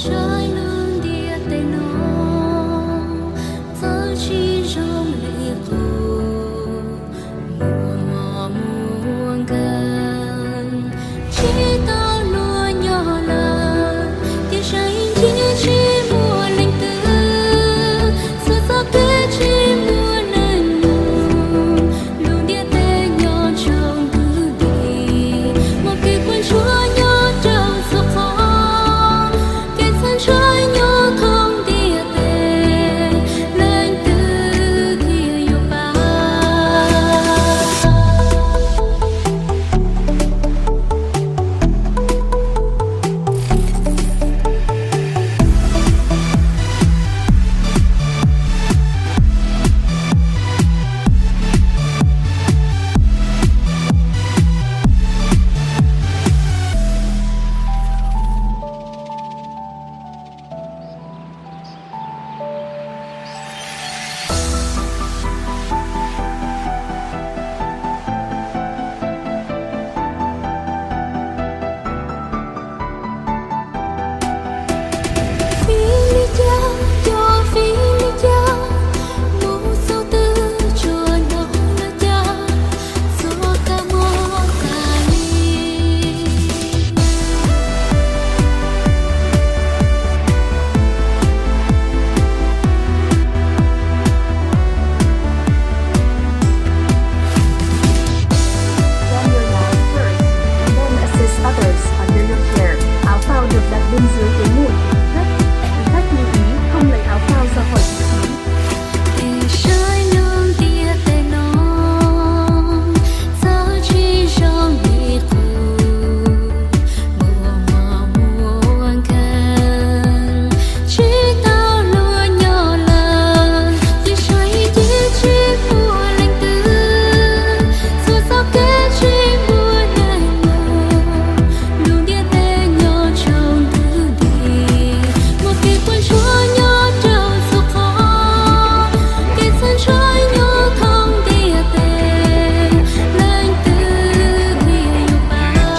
Saib lub ntiaj teb no txawj tsis zoo li qub, muaj mob muaj nkeeg, tsis tau luag nyob lawm, tiam sis ib ncig tsis muaj leej twg, txhua txoj kev tsis muaj neeg mus. Lub ntiaj teb nyob tsaus ntuj nti, muaj kev quaj ntsuag nyob rau txhua qhov, kev txhawj ntshai nyob thoob ntiaj teb, leej twg thiaj yuav pab? Fij li cas, cov fij li cas, mus txog twg tsuas hnov lawv cas, txhua kab mob tas li. From your loud first, and then assist others under your care. Áo phao được đặt bên dưới ghế ngồi của hành khách. Hành khách lưu ý không lấy áo phao ra khỏi vị trí. Saib lub ntiaj teb no txawj tsis zoo li qub, muaj mob muaj nkeeg, tsis tau luag nyob lawm, tiam sis ib ncig tsis muaj leej twg, txhua txoj kev tsis muaj neeg mus. Lub ntiaj teb nyob tsaus ntuj nti, muaj kev quaj ntsuag nyob rau txhua qhov, kev txhawj ntshai nyob thoob ntiaj teb, leej twg thiaj yuav pab?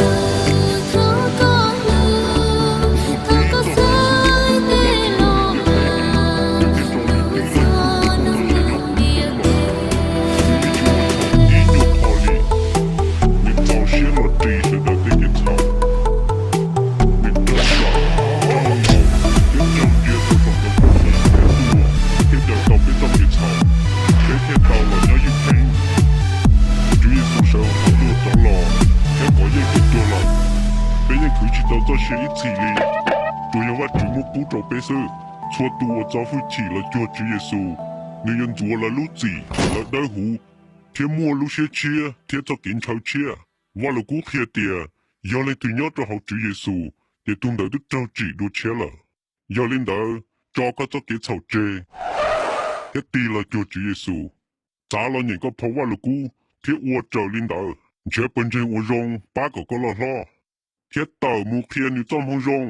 Xwb thov koj hlub, thov koj xaiv tej los pab, hlub txog nws lub ntiaj teb. Ib nyuag qho li, nws txaus siab los ris sawv daws tej kev txhaum. Nws raug sam, raug laus, thiab raug cia rau saum ntawm tus kheej thiab tuag, thiab daws tau peb txoj kev txhaum, peb thiaj tau los nyob ywj theeb. Tswv Yexus sawv hauv qhov tuag rov los, thiab kov yeej kev tuag lawm. Peb yeej khwv tsis tau txoj sia ib txhis li, tsuas yog Vajtswv muab pub rau peb xwb. Txhua tus uas txo hwj chim los cuag Tswv Yexus, nws yuav ntxuav lawv lub txim, lawv dawb huv, thiab muaj lub siab tshiab thiab txoj kev ntshaw tshiab. Vaj Lug Kub qhia tias, yog leej twg nyob rau hauv Tswv Yexus, ces tus ntawd twb raug tsim dua tshiab lawm. Yog li ntawd, tso koj txoj kev txhaum tseg, thiab tig los cuag Tswv Yexus. Txav los nyeem koj phau Vaj Lug Kub thiab ua raws li ntawd. Nrhiav Pawg Ntseeg ua zoo pab kom koj loj hlob, thiab tawm mus qhia nws txoj moo zoo.